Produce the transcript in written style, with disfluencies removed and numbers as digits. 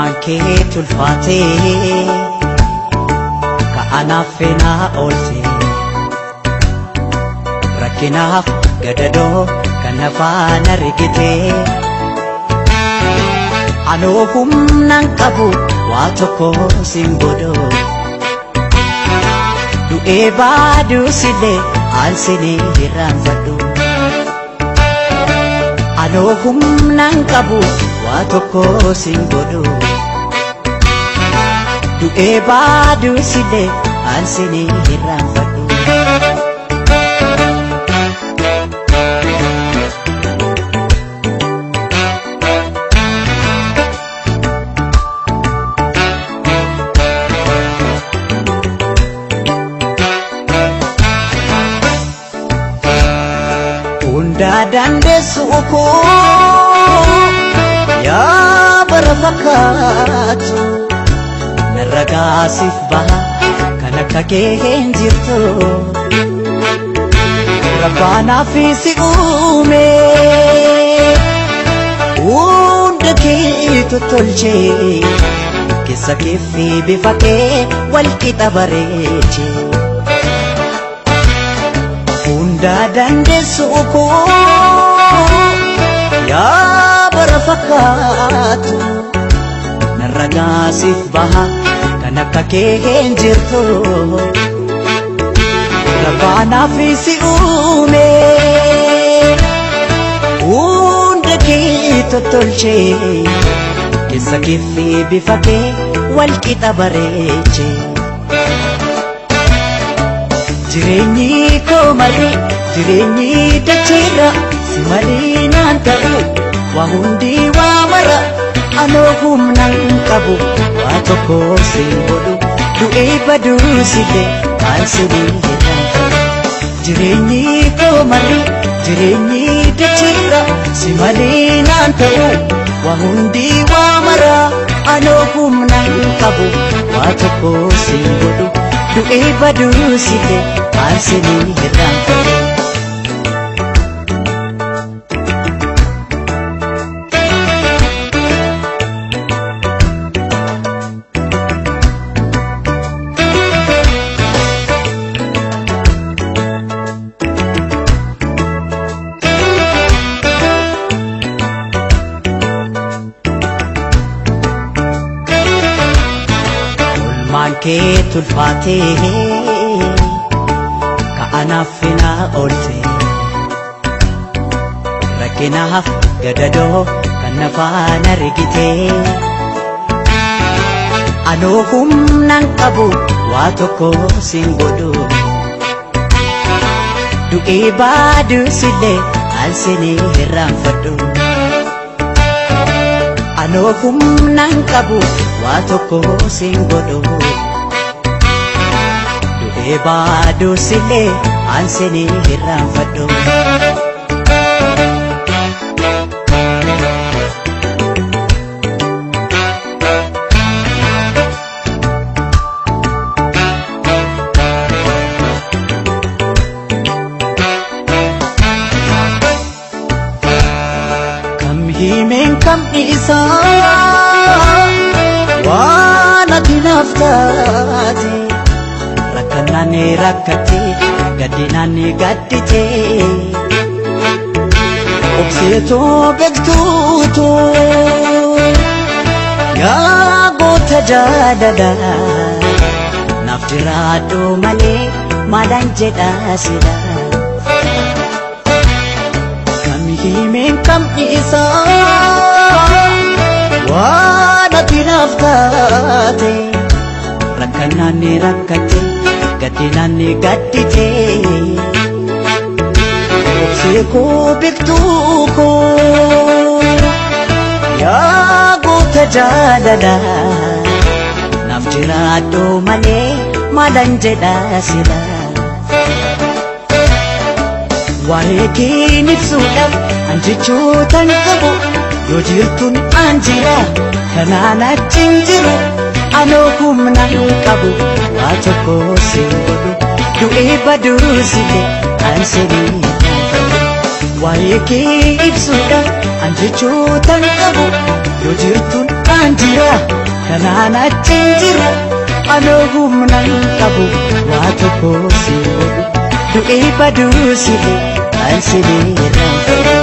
Olmaan kee tulfaatee ka'anaaf feenaa oolte rakkinaaf gadadoo kan afaan argite anoo humnaan qabu waa tokko sin godho du'ee baaduusillee aansinee hirraanfadhu anoo humnaan qabu waa tokko sin godhu du'ee baaduusillee aansinee hirraanfadhu. Hundaa dandeessu koo yaa bara fakkaatu narra gaasiif baha kan akka kee hin jirtu rabbaanaaf si uume hunda kee tottolchee keessa kee fi bifa kee wal qixa bareechee. Hundaa dandeessu koo yaa bara fakkaatu narra gaasiif baha kan akka kee hin jirtu rabbaanaaf si uume hunda kee tottolchee keessa kee fi bifa kee wal qixa bareechee. Jireenyi koo marri jireenyi dacheerra si malee naan ta'u waa hundi waa mara anoo humnaan qabu waa tokko sin godhu du'ee baduusillee aansinee hirraanfadhu. Jireenyi koo marri jireenyi dacheerra si malee naan ta'u waa hundi waa mara anoo humnaan qabu waa tokko sin godhu. Du'ee baduusillee aansinee hirraanfadhu. Olmaan kee tulfaatee ka'anaaf feenaa oolte rakkinaaf gadadoo kan afaan argite anoo humnaan qabu waa tokko sin godhu du'ee baaduusillee aansinee hirraanfadhu. Anoo humnaan qabu waa tokko sin godhu du'ee baaduusillee aansinee hirraanfadhu. Kam himeen kam dhiisaa waan ati naaf taate rakkannaan rakkate gaddinaan gaddite obseetoo beektuutoo yaa goota jaalala naaf jiraadhu malee maalaan jedha sila. Kam himeen kam dhiisaa waan ati naaf taate rakkannaan rakkate gaddinaan gaddite obsee koo beektuu koo yaa goota jaalala naaf jiraadhu malee maalaan jedha sila. Waa'ee kee ibsuudhaaf an jechootan qabu yoo jirtuun an jira kanaan achi hin jiru anoo humnaan qabu waa tokko sin godhu du'ee baduusillee aansinee hirraanfadhu. Waa'ee kee ibsuudhaaf an jechootan qabu yoo jirtuun an jira. jira kanaan achi hin jiru anoo humna hin qabu waa tokko si godhu du'ee baduu si an si beeran fedhu.